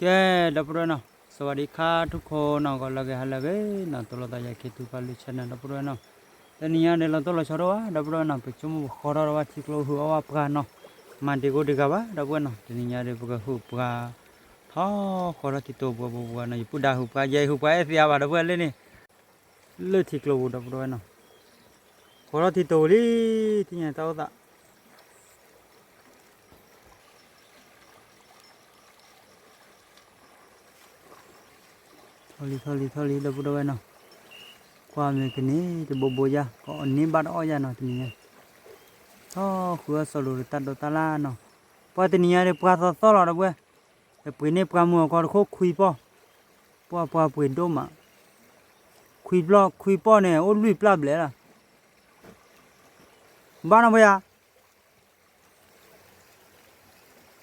ကဲ ဒီပုၢ်ဝဲၢ်နီၤ, စဝၤဒံခါ ထူၣ်ခိၣ်နီၤ ဂီၤလၢအဂ့ၤ ဟါလၢအဂ့ၤနီၤ, သိၣ်လိသးယၤ ခ့ထူပၢ်လုၢ် channel နီၤ ဒီပုၢ်ဝဲၢ်နီၤ, တနံၤညါဒီး လီၤတိၢ်လီၤဆီဒိၣ်ဘၣ် ဒီပုၢ်ဝဲၢ်နီၤ, ပဆိကမိၣ်ပဃီထီၣ်ဒီးဝဲထံကျိဟူးအီၣ်ဝဲပှၤနီၤ, မၤဒံးကိးဒံးဂၤဘၣ် ဒီပုၢ်ဝဲၢ်နီၤ, တနံၤညါဒီး ပကဟူးပှၤ ထီၣ်ဃီထီၣ်ထံကျိပှၤပှၤပှၤနီၤ, ယပုၢ်ဒါဟူးပှၤ ယဲဟူးပှၤအဲၣ်သ့အါဘၣ် ဒီပုၢ်ဝဲၢ်လၢန့ၣ် လၢထံကျိပူၤ ဒီပုၢ်ဝဲၢ်နီၤ, ဃီထီၣ်ထံကျိလံ, ထံၣ်ညါတၢ်အိၣ်သး ထီၣ်လံ ထီၣ်လံ ထီၣ်လံ ဒီပုၢ်ဝဲၢ်နီၤ, ကွၢ်မ့ၢ်ကန့ၢ်တဘိဘိယါ ကအီၣ်န့ၢ်ဘၣ်တအီၣ်ယါနီၤ တနံၤညါ, ထီၣ်ဃုအီၣ်စီၤလိာ်တၢ်ဒိးတၢ်လၢ်နီၤ, ပှၤတနံၤညါဒီးပှၤသီသီလီၤ ဒီပုၢ်ဝဲၢ်, ပှ့ၤန့ၢ်ပှၤမုၢ်အီၤကီတခိၣ်ခွံပီၢ်, ပှၤပှၤပှ့ၤဒိၣ်မး, ခွံပီၢ် ခွံပီၢ်န့ၣ် အိၣ်လွံၢ်ပျၢ်ဘျဲၣ်လီၤ, ဘၣ်နီၤပှၤယၤ ကဲထီၣ်ယ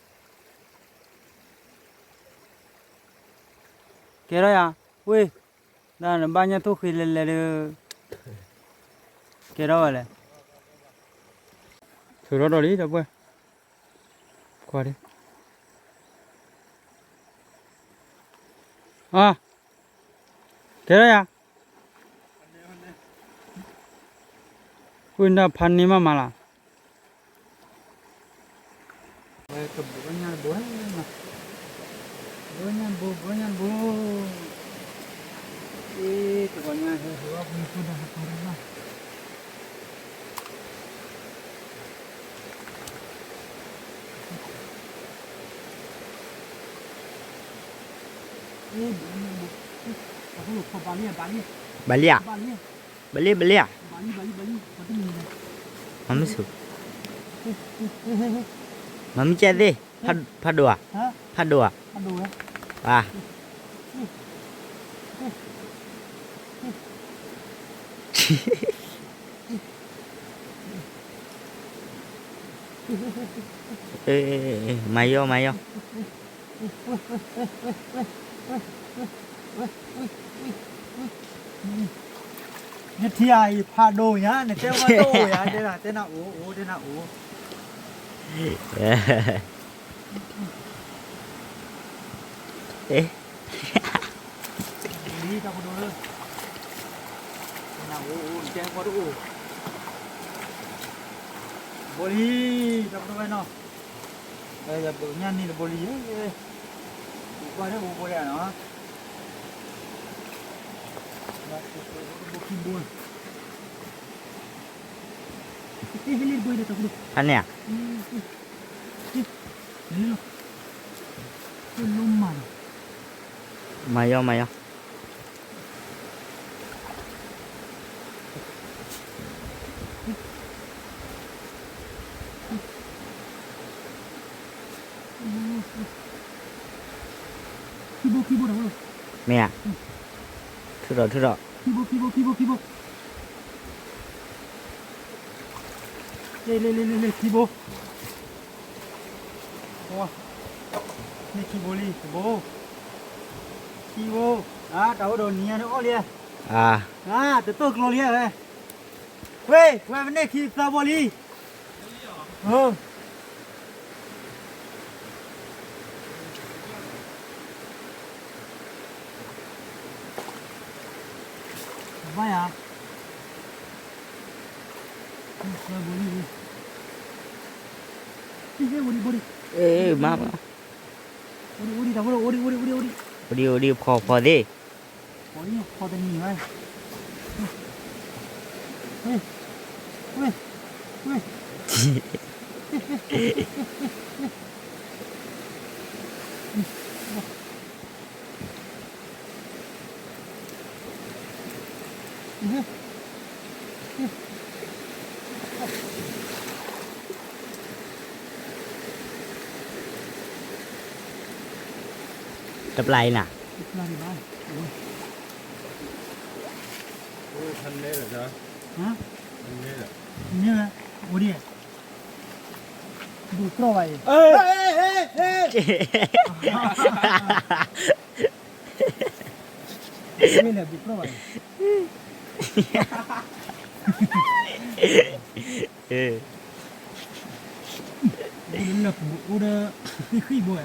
ၤ, ဝ့ၢ်, ဒၣ်နဘၣ်ညၣ်ထိၣ်ဃ့လဲၤလဲၤဒီး, ကဲထီၣ်ဝဲလဲၣ်, ထုးထီၣ်ဒီးလံ ဒီပုၢ်ဝဲၢ်, ကွၢ်ဒံး, အါ, ကဲထီၣ်ယၤ ဝ့ၢ်နဖးန့ၢ်မးမးလီၤ, ဝဲကဘီညါတဘိ, ဘီညါတဘိ ဘီညါတဘိ, အ့ တဘီညါဟဲဟူးအီၣ်ပှၤဖိဒါဟးဖးဒိၣ်မး ဘၣ်လံဧါ, ဘၣ်လံဧါ, မ့ၢ်ဆူ, မ့ၢ်မ့ၢ်ကဲသ့ၣ်, ဖးဒိၣ်ဧါ, ဖးဒိၣ်ဧါ, မၤယီၢ် မၤယီၢ် နထံၣ်ဧါ ယဖးဒိၣ်ညါ နတဲဝဲတအိၣ်ယါ တဲနၤ တဲနၤအိၣ် အိၣ် တဲနၤအိၣ် လံ တၢ်ပဒိၣ်လၢ တဲနၤအိၣ် အိၣ် နတဲဝဲတအိၣ် ဘိလံ တၢ်ပဒိၣ်ဝဲနီၤ ယဘိညါန့ၣ်တဘိလံ ကွၢ်ထဲအိၣ်ဘိလံနီၤ ဘိခံဘိ ဖးန့ၣ်ဧါ မၤယီၢ် မၤယီၢ် မ့ၢ်ဧါ ထုးထီၣ် ထုးထီၣ် လ့ လ့ လ့ လ့ လ့ ခံဘိ န့ၢ်ခံဘိလံ တဘိ ခံဘိ အါ တၢ်အိၣ်ဒီးနံၤညါန့ၣ်အီၣ်လံ အါ တတိၢ်ကျိၤလံဝဲ ဝ့ၢ် ဝဲပန့ၢ်ခံသၢဘိလံ ဘၣ်ယၤ သၢဘိလံ မၤ အိၣ်ဒံး အိၣ်ဒံး ဖီၣ် ဖီၣ်သ့ ဖီၣ်တနံၤဝဲ တပျၢ်အံၤနၤ တပျၢ်ဒံးဘၣ် ဟါ မ့ၢ်ဝဲ အိၣ်ဒံး ဘူးကြီဘၣ်အံၤ မ့ၢ်လဲၣ် ဘူးကြီဘၣ်အံၤ အိၣ်ဒီးလၢပူၤ အိၣ်ဒီးသ့ၣ်ဃံဘိဧါ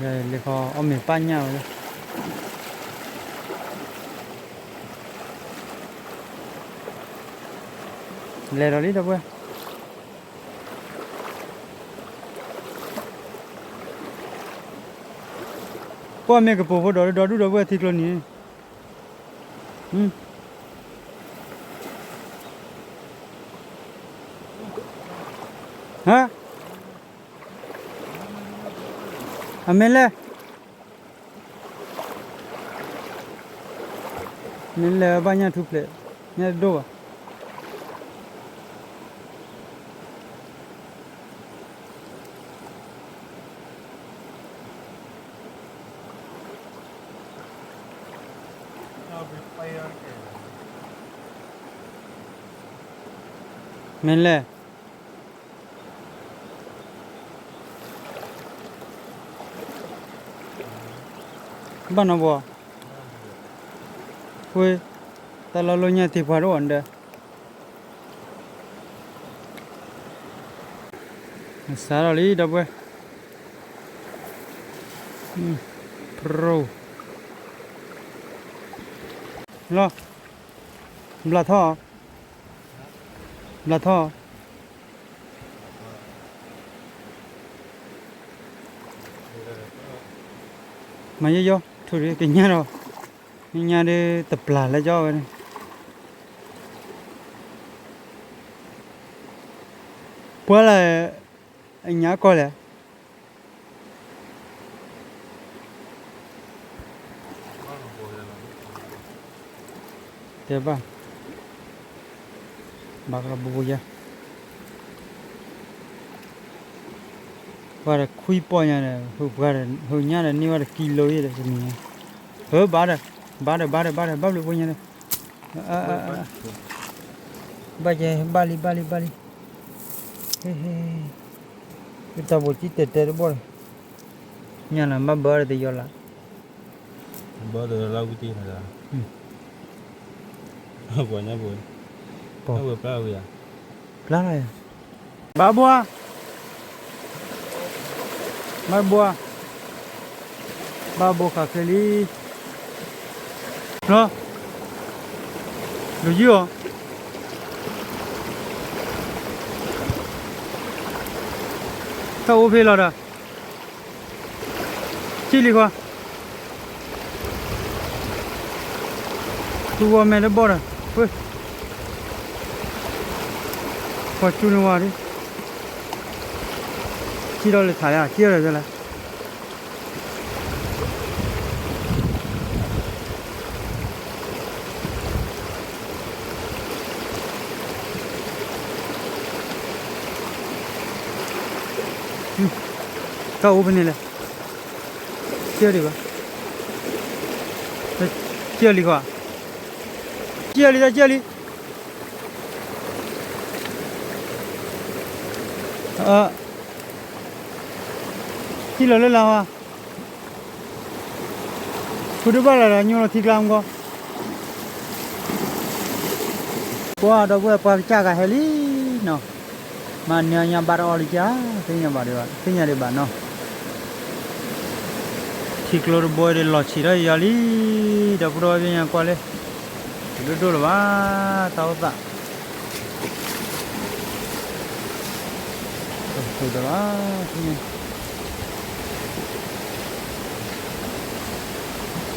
လဲၤခီအီၣ်မ့ၤပၢ်ညၣ်ဝဲလၢ လဲၤဒီးလံ ဒီပုၢ်ဝဲၢ်, ကွၢ်မ့ၢ်ကပိာ်ဖိဒီး ဒီဒူၣ်ဒီပုၢ်ဝဲၢ်ထံကျိနံၤ, ဟါ, အမ့ၢ်လဲၣ် မ့ၢ်လဲၤဘၣ်ညၣ်ထူဖျဲး, ညၣ်တဒိၣ်ဘၣ်. မ့ၢ်လဲၣ် ဘၣ်နီၤဘီ, ဝ့ၢ်, တၢ်လီၢ်လၢညါတ့ၢ်ပှၤတအိၣ်ဒီး စးထီၣ်လံ ဒီပုၢ်ဝဲၢ်, လီၤ, ဘျးထီၣ်, ဘျးထီၣ် မၤယီယီ ထူၣ်ဒ်ကညါဒီး, ကညါဒ်တပျၢ်လၢကၠီဝဲန့ၣ်, ပှၤလၢ အညါကီၢ်လဲၣ် တဲဘၣ်, ဘၣ်ကရီဘိဘိယါ, ပှၤဒီးခွံပီၢ်ညါဒီး ပှၤဒီး ဟိညါဒီးန့ၢ်ဝဲတကံလိယဲဒီးတနံၤညါ, ဟၢဘၣ်ဒီး, ဘၣ်ဒီး ဘၣ်ဒီး ဘၣ်ဒီး ဘၣ်ဘျုးဖိညါဒီး, ဘၣ်ကဲ ဘၣ်လံ ဘၣ်လံ ဘၣ်လံ, ဟ့ၣ်ဟ့ၣ်, တၢ်ဘိးကံတဲာ်တဲာ်တဘီၣ်လီၤ, ညါလီၤ ဘၣ်ဘၢဒီးတယီၤလၢ် ဘၢဒီးလၢဝံတံၢ်န့ၣ်လီၤ, ပှၤညါပှၤ, ပှၤပျၢ်ဝံဧါ, ပျၢ်လီၤယၤ, ဘၣ်ဘှါ, ဘၣ်ဘှါ, ဘၣ်ဘှါခးခဲလံ, လီၤ, လူၤယုၢ်အီၤ တၢ်အိၣ်ဖဲလီၤဒီး, စံၣ်လံခွါ, သူဝီမဲတဘီၣ်ဒီး, ဝ့ၢ်, ပှၤကၠူန့ၢ်ဝါဒ်, စံၣ်ဒီးလဲၤထးယါ စံၣ်ဒီးလဲၤ, တၢ်အိၣ်ဖဲန့ၣ်လဲၣ်, စံၣ်လံဘၣ်, စံၣ်လံခွါ, စံၣ်လံ တၢ်စံၣ်လံ စံၣ်လီၤလၢလၢ်ဝါ, ဖုတဘၣ်လၢၤဒီးညိလီၤထံကျါမကီ, ပှၤဒီပုၢ်ဝဲၢ်ပှၤကစၢ်ဂၤဟဲလံနီၤ, မၤနၢၤညါဘၣ်တအီၣ်လံကၢ်, သ့ၣ်ညါဘၣ်ဒံးဘၣ် သ့ၣ်ညါဒံးဘၣ်နီၤ, ထံကျိတဘိဒီးလီၤဆံးထီၣ်ယီၤလံ, ဒီပုၢ်ဒီဝဲၢ်ပညါကွၢ်လၢ တဒိၣ်ဒိၣ်လၢၤဘၣ်, တၢ်အိၣ်သး တၢ်အိၣ်သး ဃ့ကၢ်,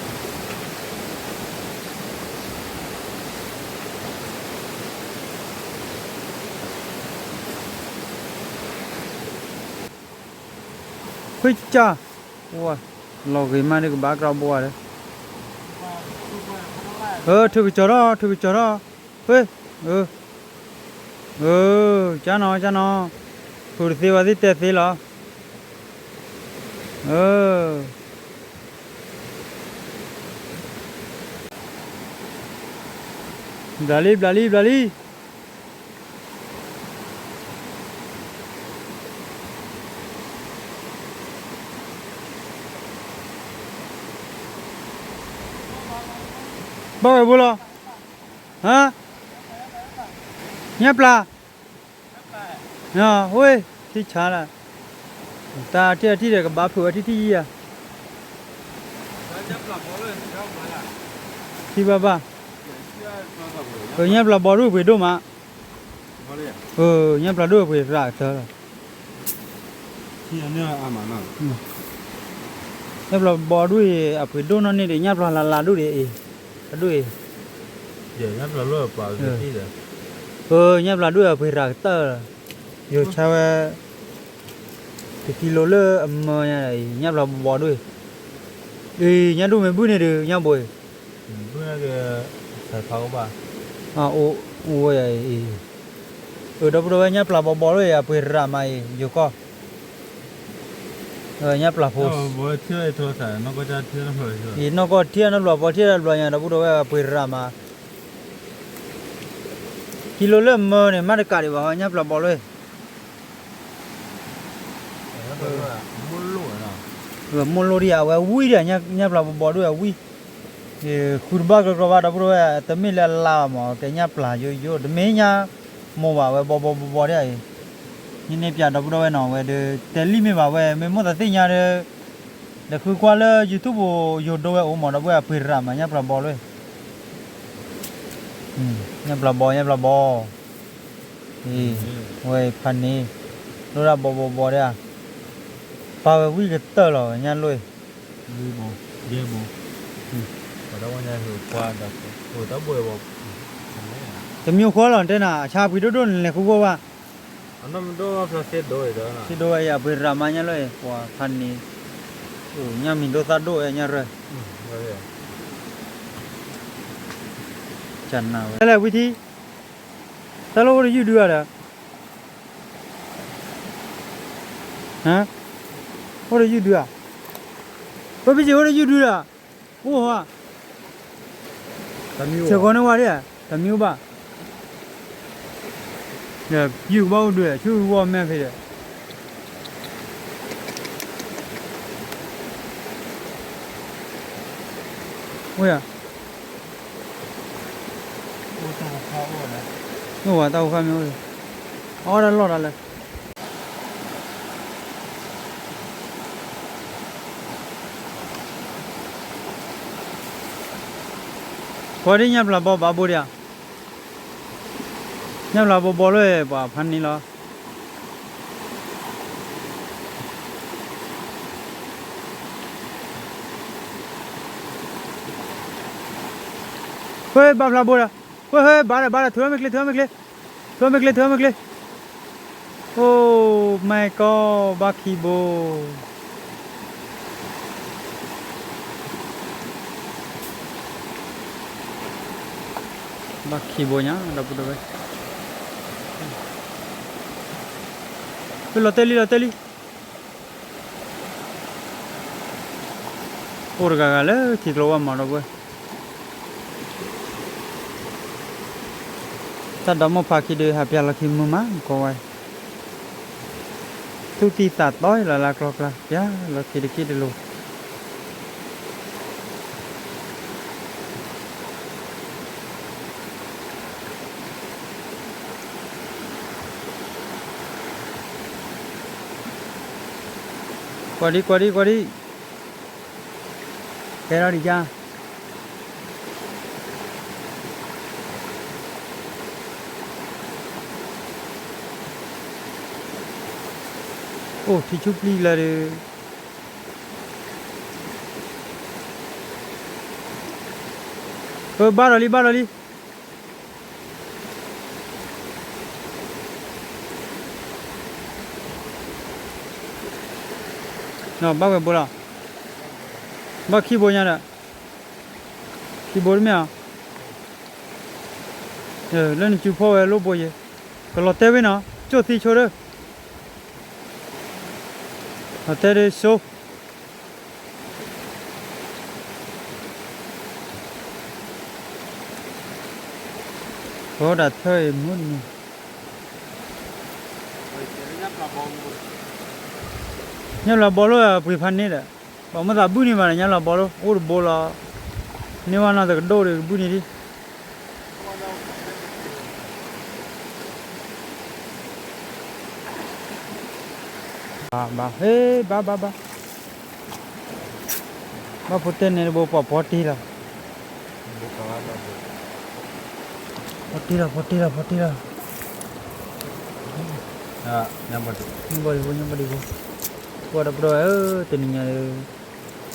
လီၤဂ့ၤမးဒ်ကဘၣ်ကြၢးဘိအီၤဒီး, ထုးကစီၤထီၣ် ထုးကစီၤထီၣ်, ဃ့, ကၢ်နီၤ ကၢ်နီၤ, ထုးတသ့ဝဲသ့ၣ်တဲသ့လီၤ, ဘျးလံ ဘျးလံ ဘျးလံ. ဘၣ်ဝဲဘိလီၤ, ဟါ, ညၣ်ပျၢ်, ဝ့ၢ်, ထံဆါလၢ တၢ်ထံၣ်အထံၣ်ဒီးကဘၣ်ဖုးဝဲထံၣ်ထံၣ်ယံဧါ, ထံၣ်ဘၣ်ဘၣ်, ညၣ်ပျၢ်ဘီဒိၣ်အပှ့ၤဒိၣ်မး, ညၣ်ပျၢ်ဒိၣ်အပှ့ၤရၤကတၢၢ်လီၤ, ညၣ်ပျၢ်ဘီဒိၣ်အံၤ အပှ့ၤဒိၣ်နီၢ်န့ၣ်ဒီး ညၣ်ပျၢ်လၢ်လၢ်ဒိၣ်ဒံးအံၤ, အဒိၣ်အံၤ, ညၣ်ပျၢ်ဒိၣ်အပှ့ၤရၤကတၢၢ်လီၤ, ယိၤဆါဝဲ တကံလိလၢအမၢညါအံၤ ညၣ်ပျၢ်ဘီဘီဒိၣ်အံၤ, အံၤ ညၣ်ဒိၣ်မ့ၢ်ဘုၣ်န့ၣ်ဒီး ညၣ်ဘိအံၤ, ဘုၣ်န့ၣ်က အိၣ်ဝဲအံၤ, အၢ ဒီပုၢ်ဒီဝဲၢ် ညၣ်ပျၢ်ဘီဘီဒိၣ်အံၤ အပှ့ၤရၤမးအံၤ ယိၤကီၢ်, ညၣ်ပျၢ်ဖိ အံၤနီၢ်ကီၢ်ထံၣ်နီတဘျီ ပီထံၣ်တဘျီညါ ဒီပုၢ်ဒီဝဲၢ် အပှ့ၤရၤမး, ကံလိလၢအမၢန့ၣ် မ့ၢ်တကးဒံးဘၣ်ဟီ ညၣ်ပျၢ်ဘီလီၤ မိၢ်လိၣ်ဒံး အဝဲဝံၣ်ဒံး ညၣ်ပျၢ်ဘီဘီဒိၣ်အဝံၣ်, ဃုတဘၣ်ကြီကြီဘၣ် ဒီပုၢ်ဒီဝဲၢ် တမ့ၢ်လၢအလါဘၣ်မး ကဲညၣ်ပျၢ်ယိယိ တမ့ၢ်ညၣ်မိၢ်ဘၣ် အဝဲဘီဘီဘီဘီဒံးအံၤ, ယန့ၢ်ပၠးဒီပုၢ်ဒီဝဲၢ်နီၤ အဝဲဒီး တဲလံမ့ၢ်ဘၣ်ဝဲ မ့ၢ်မိၢ်သးသ့ၣ်ညါဒီး ဒီးဃုကွၢ်လၢ YouTube ယိၤဒိဝဲအိၣ်မး ဒီပုၢ်ဝဲၢ် အပှ့ၤရၤမး ညၣ်ပျၢ်ဘီလီၤ ညၣ်ပျၢ်ဘီ ညၣ်ပျၢ်ဘီ, အံၤ ဝဲဖးန့ၣ် လိၣ်ဒၣ်ဘီဘီဘီဒံးဧါ, ပာ်ဝဲဝံၣ်ကတၢၢ်လီၤ ညၣ်လိၣ်အံၤ, တမံၤဃီလီၤတဲနၤ အဆါပှ့ၤဒိၣ်ဒိၣ်န့ၣ် လဲၤဃုဂီၢ်ဘၣ်, စ့ဒိဝဲအံၤ အပှ့ၤရၤမး ညၣ်လိၣ်အံၤ ပှၤဖးန့ၣ်, ညၣ်မံၤဒိၣ်သၣ်ဒိၣ်ဝဲ ညၣ်ရၢၢ် ကနၤဝဲ တၢ်လဲၣ်ဝံထံ တၢ်လိၣ်အိၣ်တယုၢ်ဒုဧါဒီး, အိၣ်တယုၢ်ဒုဧါ, ပဘ့ၣ်စ့ၢ်အိၣ်တယုၢ်ဒုဒီး, အိၣ်ဟါ, ဆဲးကီးန့ၢ်ဝဲဒၣ်, တမံၤအိၣ်ဘၣ်, ယုၢ်ကဘၣ်အိၣ်ဒုဒီး ဆူဝီမဲဖဲဒီး အိၣ်ယၤ, အိၣ်ဝဲတၢ်အိၣ်ခါမ့ၢ်အိၣ်, အီၣ်ဒၣ်လီၢ်တၢ်လၢ ကွၢ်ဒ်ညၣ်ပျၢ်ဘီဘၣ်ဘိဒံးဧါ, ညၣ်ပျၢ်ဘီဘီလၢပှၤဖးန့ၣ်လီၤ. ဃဲ ဘၣ်ဖျါဘိဒီး, ဃဲ ဃဲ ဘၣ်ဒီး ဘၣ်ဒီး ထုးထီၣ်မ့ၢ်ချ့ ထုးထီၣ်မ့ၢ်ချ့, ထုးထီၣ်မ့ၢ်ချ့ ထုးထီၣ်မ့ၢ်ချ့, အိၣ် မ့ၢ်ကီၢ် ဘၣ်ခံဘိ ဘၣ်ခံဘိညါ ဒီပုၢ်ဒီဝဲၢ်, လီၤတဲာ်လံ လီၤတဲာ်လံ, အိၣ်တဂၤဂၤလၢထံကျိဝဲမးဒီပုၢ်ဝဲၢ်, တၢ်ဒီမိၢ်ဖးခံဒုး ဟးပျၢ်လီၤခံမုာ်မး ကိးဝဲ သူၣ်သံၣ်သးတီလီၤလၢကျီကျါ ပျၢ်လီၤခံတက့ၢ်တလိၤ. ကွၢ်ဒံ ကွၢ်ဒံ ကွၢ်ဒံ, ကဲထီၣ်ဒံးကါ, အိၣ် ထံဆူၣ်ပျံၤလၢဒုး, အၢ ဘၣ်ဒီးလံ ဘၣ်ဒီးလံ. ဘၣ်ဝဲဘိလီၤ, ဘၣ်ခံဘိညါဒီး, ခံဘိတမ့ၢ်ဧါ, လၢနစုဖီၣ်ဝဲလိၣ်ဘိယဲ, ကလီၤတဲာ်ဝဲနီၤ ကၠိၣ်သံဆိဒီး, လီၤတဲာ်ဒ်ဆိ ကီဒၣ်ထၢအံၤမုၢ်နံၤ, ညၣ်လီၤဘီလိၣ်အပှ့ၤဖးန့ၣ်ဒီး, ပှၤမ့ၢ်သးဘုၣ်န့ၢ်ဘၣ်ဒီး ညၣ်လီၤဘီလိၣ် အိၣ်တဘိလီၤ, န့ၢ်ဝဲနီၢ်တကဒိၣ်ဒီးကဘုၣ်န့ၢ်ဒံး. ဘၣ် ဟ့ ဘၣ် ဘၣ် ဘၣ်, ဘၣ်ဖိတဲန့ၣ်တဘိ ပှၤဖီတ့ၢ်လီၤ, ဖီတ့ၢ်လီၤ ဖီတ့ၢ်လီၤ ဖီတ့ၢ်လီၤ, ညါဘီဒံးဖိ ညါဘီဒံးဖိ, ကွၢ်ဒီပုၢ်ဒီဝဲၢ်ဧၢ, တနံၤညါဒီး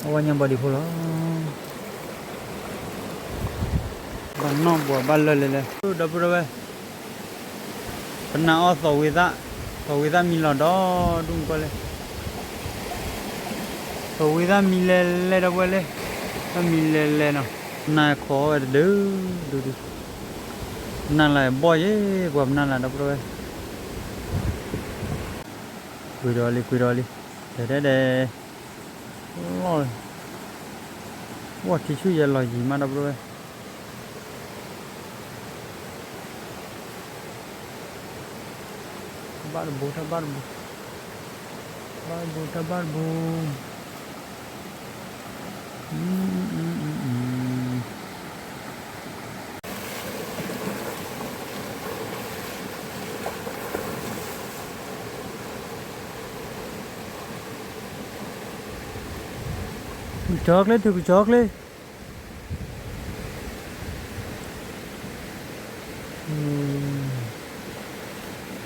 အဝဲညါဘီဒံးဖိလီၤ, ဘၣ်နီၣ်ဘှီးဘၣ်လၢလဲၤလဲၤ ဒီပုၢ်ဒီဝဲၢ် ပနၢ်အီၣ်သီၣ်ဝံၤသၣ်, သီၣ်ဝံၤသၣ်မံလီၤဒီဒူၣ်ကွၢ်လဲၣ်, သီၣ်ဝံၤသၣ်မံလဲၤလဲၤဒီပုၢ်ဝဲၢ်လဲၣ်, သၣ်မံလဲၤလဲၤနီၤ, ပနၢ်ခိးဝဲတဒုဒုဒု, ပနၢ်လၢဘီၣ်ယဲၢ် ပှၤပနၢ်လၢဒီပုၢ်ဒီဝဲၢ်, ကွံာ်ဒီးလံ ကွံာ်ဒီးလံ, ဒဲဒဲဒဲ, လီၤ, ဝဲထံဆူၣ်ယဲၢ်လီၤယံၤမးဒီပုၢ်ဒီဝဲၢ် တဘၣ်တဘိ တဘၣ်တဘိ, တဘၣ်တဘိ တဘၣ်တဘိ, ကဆီချ့ ထုကဆီချ့,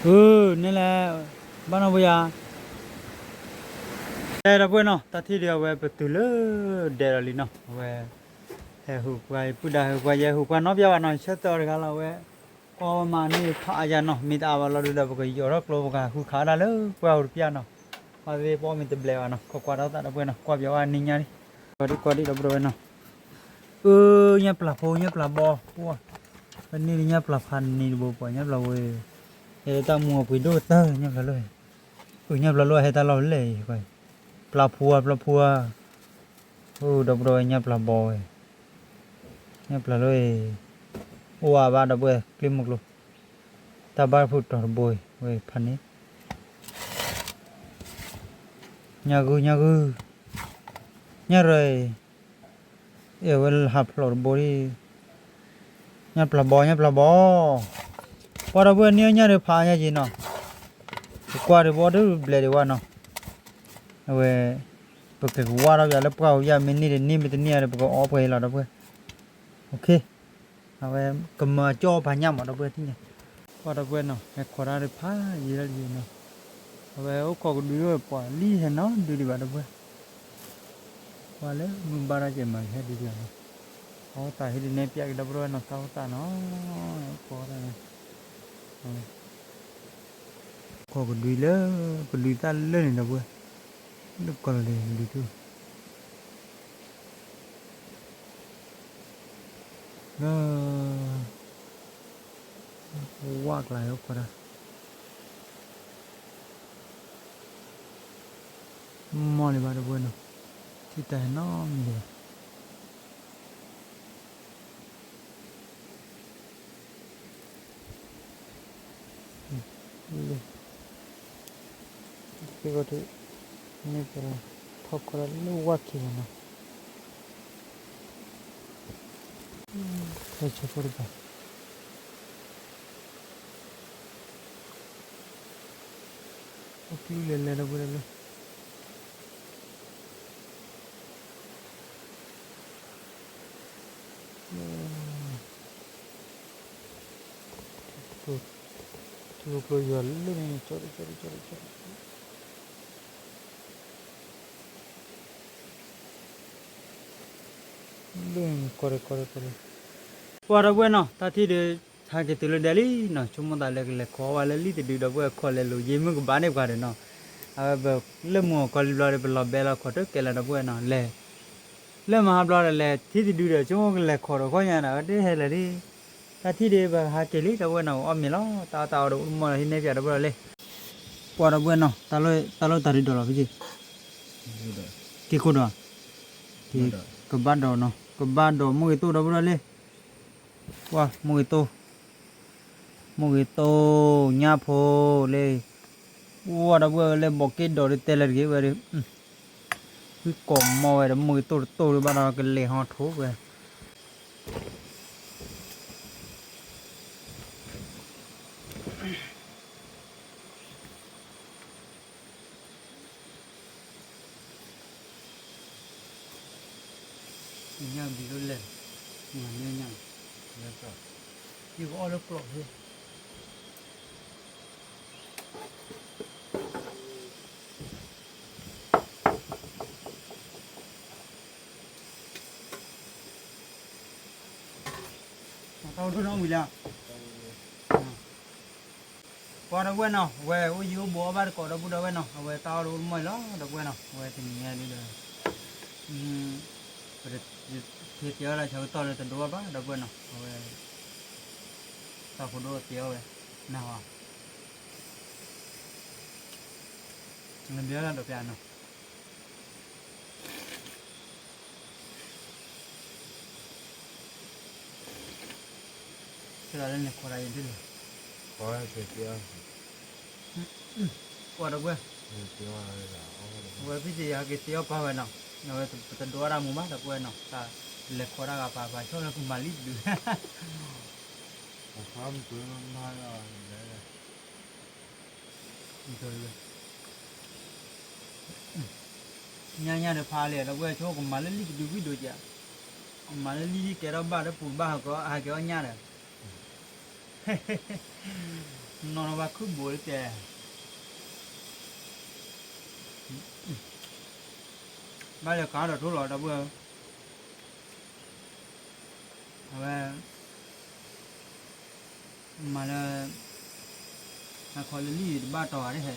အၢ နဲလဲၣ်, ဘၣ်နီၢ်ပယၤ တဲဒီပုၢ်ဝဲၢ်နီၤ, တၢ်ထံၣ်ဒုးအဝဲပတုၤလၢဒဲးဒီးလံနီၤ, အဝဲ ဟဲဟူးပှၤ ပုၢ်ဒါဟဲဟူးပှၤ ယဲဟူးပှၤနီတဘျီဘၣ်နီၤ, ဆၢတဲာ်အီၤတဂၤလီၤ, အဝဲ ကွၢ်ဝဲမၤန့ၢ်ဖးအါယၤနီၤ, မ့ၢ်တအါဘၣ်လီၤဒုးဒီး ပကယီၤထီၣ်ကျိ ပကဟးဃုခးဒၣ်လၢပှၢ်ပူၤတပျၢ်နီၤ, ဘၣ်သ့ၣ်ပအီၣ်မ့ၤတဘျဲးဘၣ်နီၤ, ကွၢ်ကွၢ်ဒီးသးဒီပုၢ်ဝဲၢ်နီၤ, ကွၢ်ပၠးဝဲနံၤညါလံ, ကွၢ်ဒံကွၢ်ဒံဒီပုၢ်ဝဲၢ်နီၤ, အၢ ညၣ်ပျၢ်ဖိ ညၣ်ပျၢ်ဘီ ပှၢ်, ပန့ၢ်လၢညၣ်ပျၢ်ဖးန့ၢ်တဘိပှၢ် ညၣ်ပျၢ်ဝဲ, ဟဲလၢတၢ်မူအပှ့ၤဒိၣ်တၢ် ညၣ်ပျၢ်လၢ ညၣ်ပျၢ်လၢဟဲတၢ်လီၢ်လဲၣ်, ပျၢ်ဖူဧါ ပျၢ်ဖူဧါ, အိၣ်ဒီပုၢ်ဒီဝဲၢ် ညၣ်ပျၢ်ဘီဝဲ, ညၣ်ပျၢ်လၢ, အိၣ်ဝဲဘၣ်ဒီပုၢ်ဝဲၢ် ကျ့မုၢ်ကျိ, တၢ်ဘၣ်ဖုးတီၤတဘိဝဲဖးန့ၣ်, ညၣ်ဂုၢ် ညၣ်ဂုၢ်, ညၣ်ရၢၢ် အဲၣ်ဝဲလၢဟးဖျိးတဘိဒံး, ညၣ်ပျၢ်ဘီ ညၣ်ပျၢ်ဘီ, ပှၤဒီပုၢ်ဝဲၢ်န့ၣ်ညၣ်ဒီးဖးညါက့ၤနီၤ, ပကွၢ်ဒီးဘီဒုးဘျဲးဒံးဝဲနီၤ, အဝဲ, ပကကဝၢ်ထီၣ်ပၠးလၢပှၢ်ပူၤယါ မ့ၢ်န့ၢ်တန့ၢ် မ့ၢ်တန့ၢ်ဒီး ပကအီပှဲၤလီၤဒီပုၢ်ဝဲၢ်, အဝဲကမၤကၠီၣ်ဖးညၣ်မး ဒီပုၢ်ဝဲၢ်ထံၣ်ညါ, ပှၤဒီပုၢ်ဝဲၢ်နီၤ ဟဲခိးတၢ်တဖးယံာ်လၢယံာ်နီၤ, အဝဲအိၣ်ခိးကဒုဒီးပှၤလံဟဲနီတဒုဒံးဘၣ်ဒီပုၢ်ဝဲၢ်, ပှၤလၢမုၢ်ဘါတၢ်ကဲမၤဟဲဒုဒံးဘၣ်နီၤ, အဝဲသးဟ့ၣ်ဒုးနဲၣ်ပၠးက့ၤဒီပုၢ်ဝဲၢ်နီၤ တၢ်အိၣ်သးနီၤ, ခိးတၢ်န့ၣ် ခိးကဒုလၢ, ကဒုသၣ်လၢန့ၣ်ဒီပုၢ်ဝဲၢ်, လၢကီၢ်လီၤန့ၣ် ကဒုထူၣ်, လၢ, ဝၣ်ကျါဟဲအိၣ်ခိးတၢ်, မီၢ်လံဘၣ်ဒီပုၢ်ဝဲၢ်နီၤ, ထံၣ်တၢ်ဟဲနီတမံၤလၢၤဘၣ် လၢ, သ့ၣ်ဂီၤထူၣ်, မ့ၢ်ပထီၣ်ခီတၢ်လၢဝၣ်ခံဂၤနီၤ, ဖဲဆၢဖိတပၤ, အိၣ်ကျူလဲၤလဲၤဒီပုၢ်ဝဲၢ်လၢ ထံကျိယွၤလၢန့ၣ် ကၠီတကၠီတကၠီတကၠီ, လၢန့ၣ်ကီၢ်ဒီးကီၢ်ဒီးကီၢ်ဒီး, ပှၤဒီပုၢ်ဝဲၢ်နီၤ တၢ်ထံၣ်ဒီး ဟဲက့ၤတုၤလၢဒဲးလံနီၤ, ဆိကမိၣ်သးလၢကလဲၤခိးဝဲလၢလံာ်တဒုဒီပုၢ်ဝဲၢ် ခိးလဲၤလိာ်ယ့ၢ်မုၢ်ကဘၣ်န့ၣ်ပှၤဒီးနီၤ, အဝဲပလၢမုၢ်အီၤကီၢ်လံဘျီဒီး ပလီၤဘဲလီၤခိးတကဲလၢၤဒီပုၢ်ဝဲၢ်နီၤ, လဲၤ လၢမဟါဘျီဒီးလဲၤထံၣ်တဒုဒီး ဆိကမိၣ်ကလဲၤခိးဒီးခီညါဒီး အဝဲတဟဲလၢာ်လံ, တၢ်ထံၣ်ဒီးပဟးက့ၤလံ ဒီပုၢ်ဝဲၢ်နီၤ အီၣ်မ့ၤလီၤ တၢ်အီၣ်တၢ်အီဒီးအိၣ်တမီၢ်ဒီးဟံးန့ၢ်ပၠးဒီပုၢ်ဝဲၢ်လံ, ပှၤဒီပုၢ်ဝဲၢ်နီၤ တၢ်လီၢ်တၢ်ဒုးဒိးလီၤဖဲက့ၤ, က့ၤခိၣ်ဒီး, ကဘၣ်ဒိးနီၤ ကဘၣ်ဒိးမိၢ်ဂ့ၤသိၣ်ဒီပုၢ်ဝဲၢ်လံ, ပှၤမိၢ်ဂ့ၤသိၣ် မိၢ်ဂ့ၤသိၣ် ညၣ်ဖိလၢ, ပှၤဒီပုၢ်ဝဲၢ်လၢဘီးက့ၣ်ဒိးဒုးတဲလၢတဂ့ၤဝဲဒီး, ဝံကိးမီၢ်ဝဲဒီး မိၢ်ဂ့ၤသိၣ်တသိၣ်ဒုးဘၣ်ဒီးကလဲၤဟီၣ်ထိၣ်ဝဲ. ညၣ်ဘံၤလၢလဲၣ်, မၤန့ၢ်ညၣ်, ယကအီၣ်လၢကျိးဖဲ တၢ်ဒိၣ်နီၣ်ဝံၤလၢ ပှၤဒီပုၢ်ဝဲၢ်နီၤ, အဝဲအိၣ်ယံၤအိၣ်ဘူးအီၣ်ဘၣ်တကိးဒီပုၢ်ဒီဝဲၢ်နီၤ, အဝဲတၢ်အီၣ်တအိၣ်တမီၢ်အံၤလီၤ ဒီပုၢ်ဝဲၢ်နီၤ, အဝဲတနံၤညါဒ်ဒီး ပကတဲအီၣ်လၢဆၢကတီၢ်လၢတဒိၣ်ဘၣ်ဘၣ် ဒီပုၢ်ဝဲၢ်နီၤ, အဝဲ တၢ်ဖိဒိၣ်တဲအီၣ်ဝဲ နၢ်ဟူ နဘၣ်လၢဒီးပျးနီၤ စ့လၢန့ၣ်ခိးတၢ်ယံၤဒ်လဲၣ်, ကွၢ်ဒီပုၢ်ဝဲၢ်, အဝဲဖံးတယၤက့ၤတဲအီၣ်ပၢ်ဝဲနီၤ, အဝဲပတဒိးဝဲဒၣ်မူဘၣ် ဒီပုၢ်ဝဲၢ်နီၤ, တၢ်လဲၤခိးတၢ်ဂၤပာ်ပာ်ဆီလၢကမၤလံတဒု ညါညါဒီးဖးလဲၣ် ဒီပုၢ်ဝဲၢ်ဆိကမၤလၢလံတဒုဝံၣ်ဒိၣ်ကဲ, မၤလၢလံကဲထီၣ်ဘၣ်လၢပူၤဘၣ်ဟးကီး ဟးက့ၤအီၣ်ညၣ်ဒီး နီၢ်နီၢ်ဘၣ်ခုၣ်ဘိလၢတဲ, ဘၣ်လဲၤခးဒီးထိၣ်လီၤ ဒီပုၢ်ဝဲၢ်, အဝဲ မၤလၢ ဟးခီလၢလံတဘၣ်တီၤဂၤတဟဲ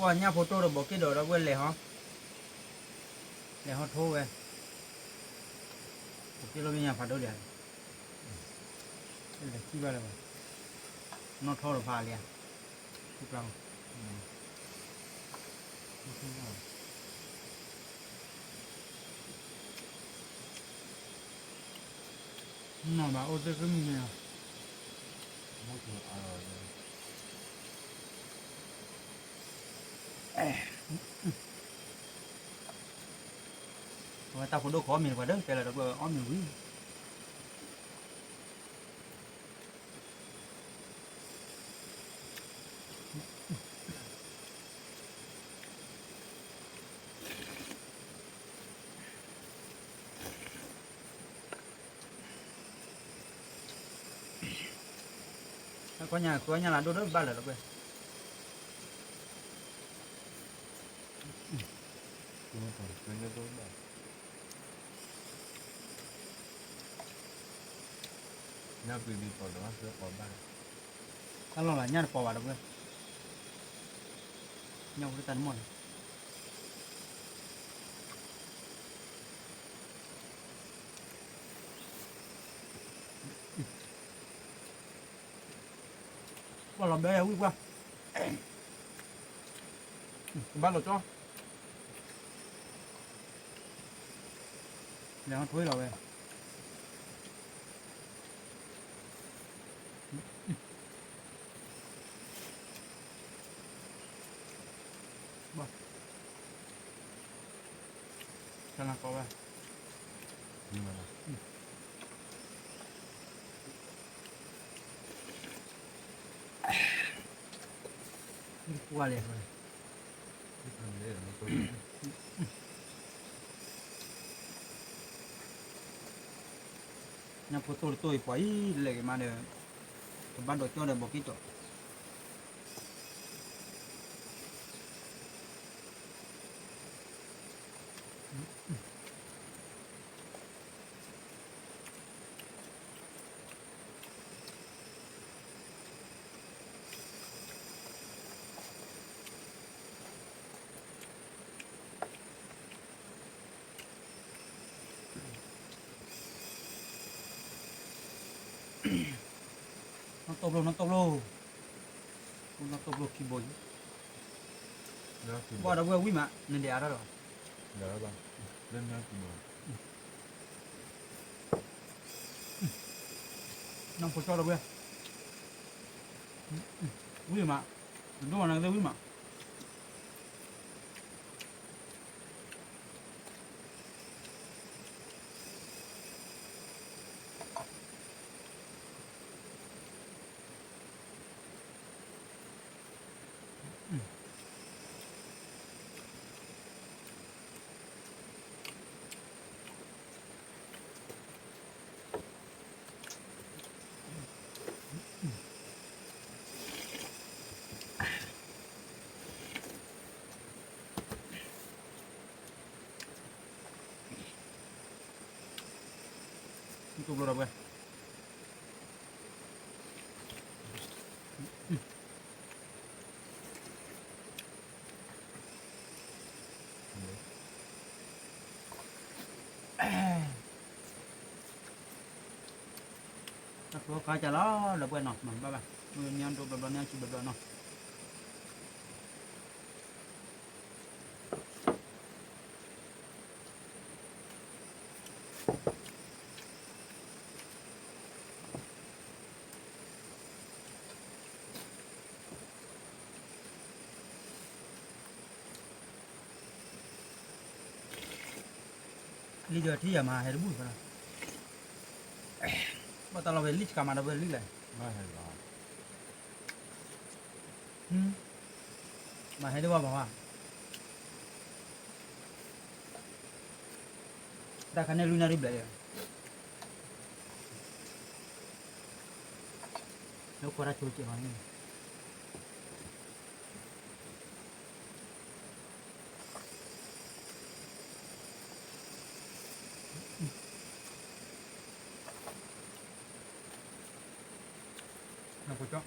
ကွၢ်ညၣ်ဖိတိၢ်ဒီးဘီးက့ၣ်ဒီး ဒီပုၢ်ဝဲၢ်လဲၤဟီ, လဲၤဟီထိဝဲ, ဘီးက့ၣ်လိာ်မ့ၢ်ညါဖးဒိၣ်ဒံး, လဲၤခံဘၣ်လၢၤဘၣ်, နီၣ်ထီၣ်ဒီးဖးလံဧါ, ထူၣ်ကျါ နီၢ်ဘၣ်အိၣ်သ့ၣ်သ့ၣ်မုၢ်န့ၣ်, အဝဲတၢ်ဖိဒိၣ်ခိးအီၣ်မ့ၤတပှၤဒီး ကဲလၢဒီပုၢ်ဝဲၢ်အီၣ်မ့ၤဝံၤ ခီညါ ခီညါလၢဒိၣ်ဒိၣ်ဘၣ်လၢၤလီၤကွဲ, တၢ်လီၢ်လၢညၣ်တပီၤဘၣ်ဒီးကွဲ, ညၣ်ဝဲတၢ်တမီၢ်လီၤ. ပှၢ်လီၤဘဲယၤဝံၣ်ပှၢ်, ကဘၣ်လီၤကၠီ, လဲၤဟီၣ်ထွံလီၤဝဲ. ဘၣ်, ကနၢ်ကီဝဲ, ပှၢ်လဲၣ်, ညၣ်ဖိတိၢ်တတိၢ်အံၤ ပှၤအံၤလဲၣ်ဂ့ၤမးဒီး ကဘၣ်ဒိးကၠီဒီးဘီးက့ၣ်ကၠီ နီၢ်တိၢ်ဘျိ နီၢ်တိၢ်ဘျိ, နီၢ်တိၢ်ဘျိခံဘိ, ဘၣ်ဒီပုၢ်ဝဲၢ်ဝံၣ်မး နဒဲးအါထီၣ်ဒီး နီၢ်ဖိကၠီဒီပုၢ်ဝဲၢ်, ဝံၣ်မး, နဒိၣ်မးနကသ့ၣ်ဝံၣ်မး, ဘျီဒီးပှဲၤ တၢ်ဖိခါကလီၤ ဒီးပှဲၤနီၤ မၤဘၣ်ဘၣ် မ့ၢ်ညါဒိဘျီဘျီ ညါဆူဘျီဘျီနီၤ လံဒီးထံၣ်ယၤမၤဟဲတဘူၣ်ဖဲလီၤ ဘၣ်တၢ်လီၤဝဲလံစကၤမၤဒီးဝဲလံလဲၣ် မၤဟဲတဘၣ်ဘၣ်ဝါ တၢ်ခါန့ၣ်လွံၢ်နၣ်ရံၣ်ဘျဲၣ် လၢကွၢ်တၢ်ဆိကဲးအီၤန့ၣ် နဖိကၠီ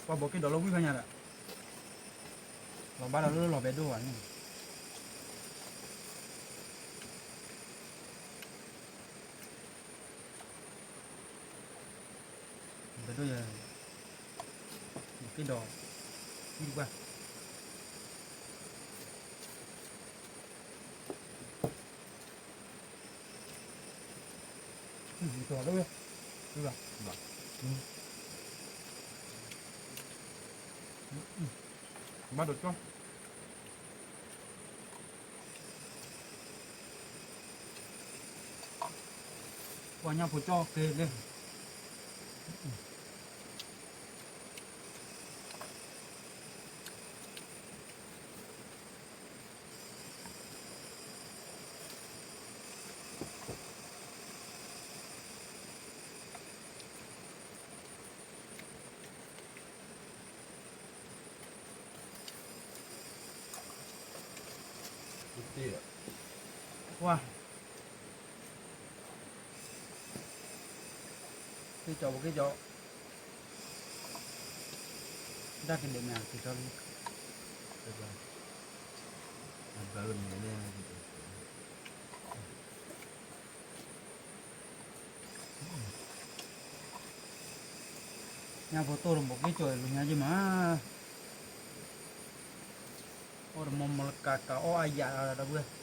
ပှၤဘိးက့ၤဒီးလၢဝံၣ်ဖဲညါဒီး လီၤဘၣ်ဒီးလၢလီၤဘဲဒိၣ်ဘၣ်န့ၣ် ဘဲဒိၣ်ယဲ ဘိးက့ၤဒီး ဝံၣ်တပှၢ် ဘၣ်ဒိးကၠီ ပှၤညါဖိကၠီက့ၤလၢ ပှၤ က့ၤကၠီ ပက့ၤကၠီ တၢ်ကဒဲးမ့ၢ်က့ၤကၠီလံ ဘၣ်လၢမ့ၢ်န့ၣ် ညါဖိတိၢ်တဘိးက့ၤကၠီအံၤ လူညါယမၤ အီၣ်တမီမီလကၤကၤအီၣ်အယၤဒီးပှဲၤ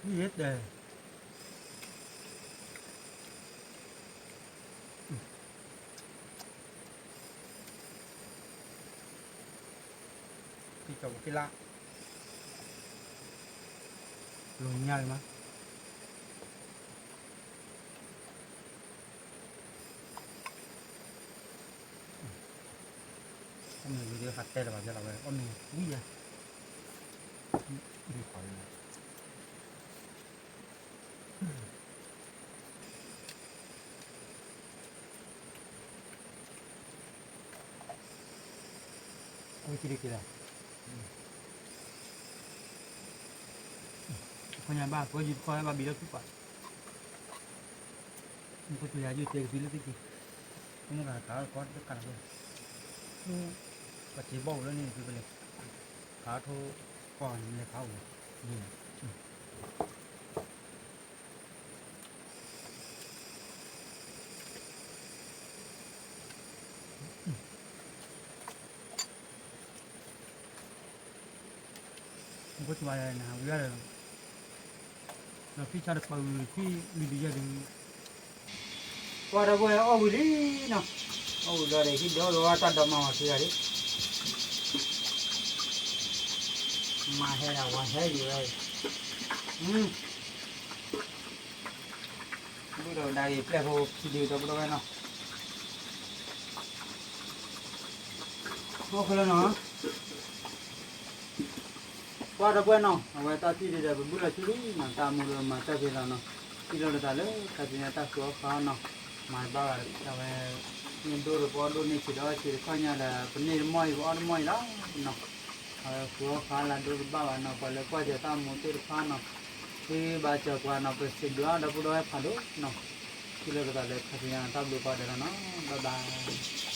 ဝံၣ်တဲ က့ၤကၠီပက့ၤလၢ လူညါလံမး အီၣ်မ့ၤဝံၤဒီးဟးတဲလၢၤဘၣ်ယဲလီၤဝဲ အီၣ်မ့ၤဝံၤယဲ ဒ်ခွါလံ ဝံၤက့ၤဒံးက့ၤလီၤ ခီညါဘၣ် ကီယံၤတခီဘၣ်ဘံလၢခုပၢ် မ့ၢ်ကစၢ်ယွၤယုၢ်တဲကသံလၢသုက့ၤ ကမ့ၢ်ကၤကၤကီတကးလီၤ ပှၤစ့ဘီၣ်အိၣ်လၢန့ၣ် သုကလဲၤ ကၤထိကီၢ်လဲၤဖးအိၣ် ဖိကဘၣ်နၤဝံၤဒီး ဒီးဖံဆါတပာ်ဝံၤခံလွံၢ်တယဲၢ်ဒီး ပှၤဒီပုၢ်ဝဲၢ်အီၣ်ဝံၤလံနီၤ အီၣ်ဝံၤဒီးဒီးဟံၣ်ဒီးဒီးတၢ်ဒီးမၤဝဲခံဂၤလံ မၤဟဲဒၣ်ဝၤဟဲယံၤဝဲ ဘုဒီးဒါဂ့ၤပျဲၢ်ဖိခံဒုဒီပုၢ်ဒီဝဲၢ်နီၤ ပှၤ အိၣ်လၢနီၤ, ကွၢ်ဒီပုၢ်ဝဲၢ်နီၤ, အဝဲတၢ်ထံၣ်ဒ်ဒီး ပဘူၣ်လီၤထံလံနီၤ, တၢ်မူဒီးမၤစၢ်က့ၤလီၤနီၤ, ထံၣ်လီၤတသးလၢခါဆူညါတၢ်ဃုအီၣ်ဃုအီနီၤ, မၤတဘၣ်ဘၣ်ဒီး အဝဲ န့ၣ်ဒိၣ်တပအီၣ်ဒိၣ်န့ၢ်ဆံးဒီးဆံးတခီညါဒီး ပန့ၢ်တမီၢ်အံၤ ပအီၣ်တမီၢ်အံၤလီၤနီၤ, အဝဲဃုအီၣ်ဃုအီလၢဒိၣ်တဘၣ်ဘၣ်နီၤ, ပှၤလၢကွၢ်စၢၤတၢ်မူသ့ၣ်တဖၣ်နီၤ, သုဘၣ်စၢၤပှၤနီၤ, ပစံးဘျုးအီၤဒီပုၢ်ဒီဝဲၢ်ဖးဒိၣ်နီၤ, ထံၣ်လိာ်ပသးလၢခါဆူညါနီၤ, တၢ်ဘျုးကိးဂၤဒဲးလီၤနီၤ, bye bye.